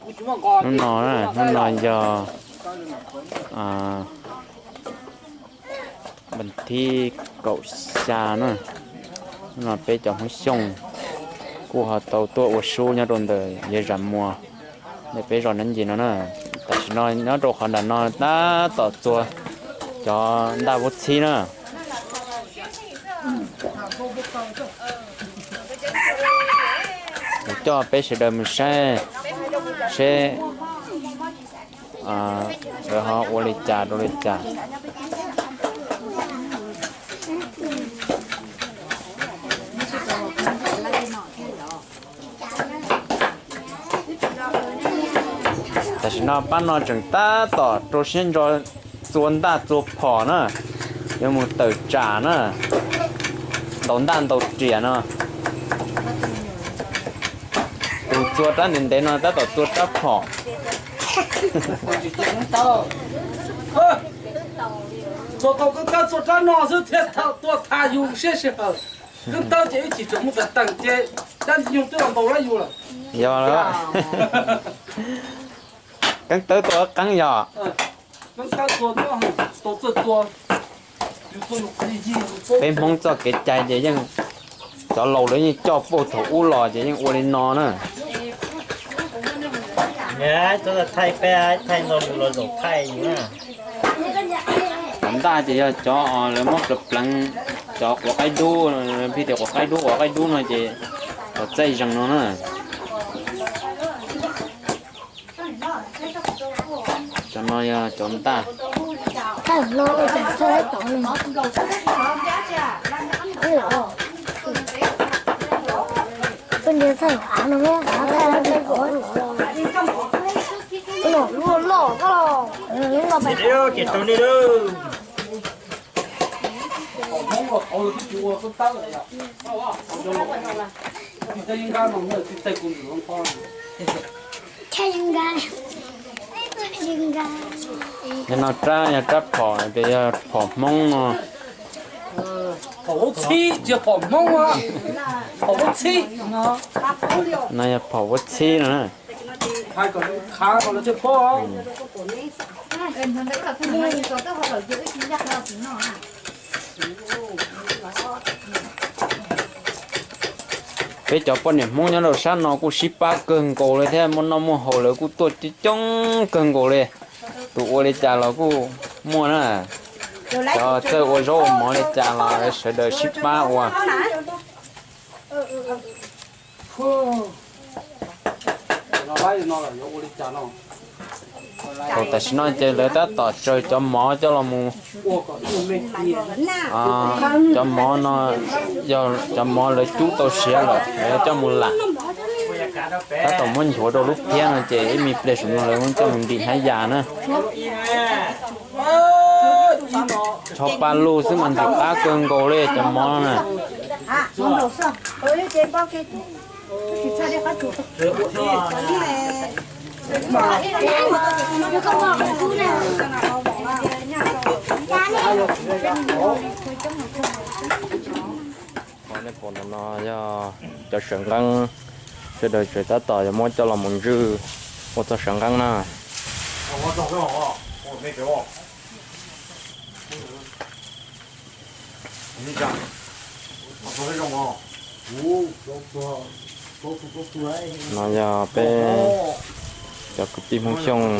Hnub no, hnub no yog vas thib kaum xya na. Hnub no peb cov Hmoob Xyooj kuj ho tau tuaj ua sub nyob rau ntawm Yawg Zam Muas ntawm peb zos Nab Ncig no na. Tam sim no nyob rau qhov nram no tab tom txua cov ntaj vub txhib na. Kuv coj peb sawv daws mus saib seb lawv ho ua li cas rau li cas. Tam sim no pab no tseem tab tom rau siab ntso txua ntaj txua phom na, yuav mus tawm tsam na, ntaus ntaj ntaus riam no. Tus txua rab ntev ntev no tab tom txua rab phom. Txua tau kab kab txua rab no xwb thiaj tau tuaj tham yus siab sij hawm. Keeb tawb ces ib chim tseem muaj tas teem ces dab ntxwg nyoog twb los ntaus lawm yus lawm. Yog lawm. Keeb tawb tau qeeb yog. Peb Hmoob txoj kev cai ces yeej cov laus lawv yeej coj puag thaum ub los ces yeej ua li no na. Thaij peb, thaij ntau yus los zaum thaij yus na. Cov ntaj ces yog cov lawv muab pleev, cov quav qaib dub, pheej tias quav qaib dub quav qaib dub no ces cov txaij zees no na. Cov no yog cov ntaj. Yog no rab, yog rab phom, ces yog phom Hmoob no. Phom vaub txhib, tsis yog phom Hmoob, phom vaub txhib. No yog phom vaub txhib no. Peb cov poj niam Hmoob nyob rau sab no kuj sib pab kawg nkaus li thiab, muaj noj muaj haus lawv kuj tuaj coob coob kawg nkaus li. Tus ua li cas los kuj muaj na. Cov txawj ua zaub ua mov li cas los sawv daws sib pab ua. Thaum tam sim no ces lawv tab tom tsaws cov mov coj los mus, cov mov no yog cov mov lawv cub tau siav lawm lawv coj mus lam. Tab tom muab nchuav rau lub phiab no ces ib me pliag saum no lawv muab coj mus ntim hnab yas na. Tsho pa lug xwb mas ntxim qab kawg nkaus li cov mov no na. Nej pom ntawm no yog cov sawv nqeeb, sawv daws tseem tab tom yuav muab coj los mus ntswj ua txog sawv nqeeb na. No yog peb cov kwv tij Hmoob Xyooj muab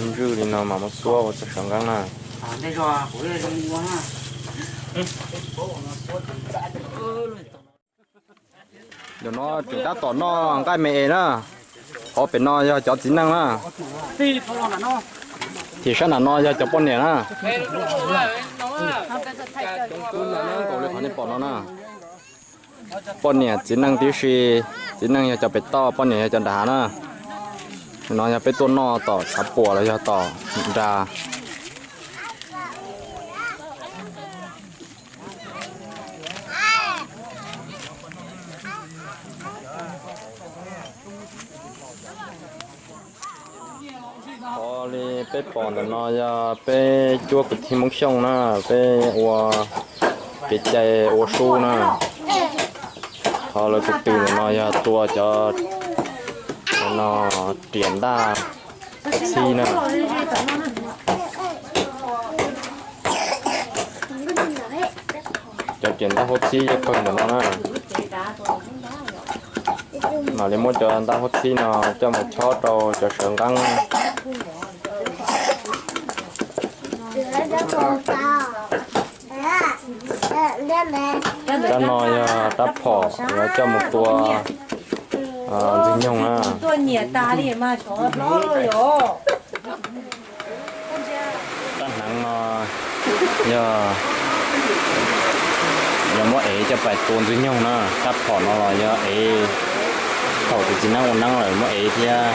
ntswj li no mas muab xuab ua txog sawv nqeeb na. Yog no tseem tab tom noj nqaij me es na. Qhov pem no yog cov txiv neej na. Ces sab nram no yog cov poj niam na. Qhov nej pom no na, poj niam txiv neej tib si, txiv neej yog cov pem toj, poj niam yog cov nram hav na. No yog peb tuaj noj tom tshav puam los yog tom nra. Li peb pom ntawm no yog peb cuab kwv tij Hmoob Xyooj na, peb ua kev cai ua sub na. Qhov lawv tus twg ntawm no yog tua cov no riam ntaj txhib na. Cov riam ntaj huab txhib cov kawg ntawm no na. Mam li muab cov ntaj huab txhib no coj mus chob rau cov sawv nqeeb. Rab no yog rab phom yuav coj mus tua ntxwg nyoog na. Rab hneev no yog, yog muab ev coj pais tua ntxwg nyoog na. Rab phom no los yog ev thaum tus txiv neeb ua neeb lawm muab ev thiab.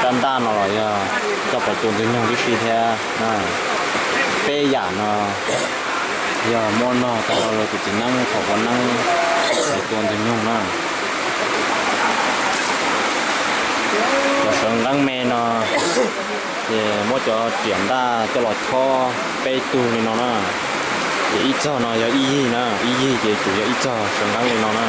Rab ntaj no los yog coj pais tua ntxwg nyoog tib si thiab. Peb yam no yog muab nog rau tus txiv neeb thaum ua neeb pais tua ntxwg nyoog na. Cov sawv nqeeb me no ces muab cov riam ntaj coj los chob peb tug li no na. Ces ib txog no yog ib yig na, ib yig ces tsuas yog ib txog sawv nqeeb li no na.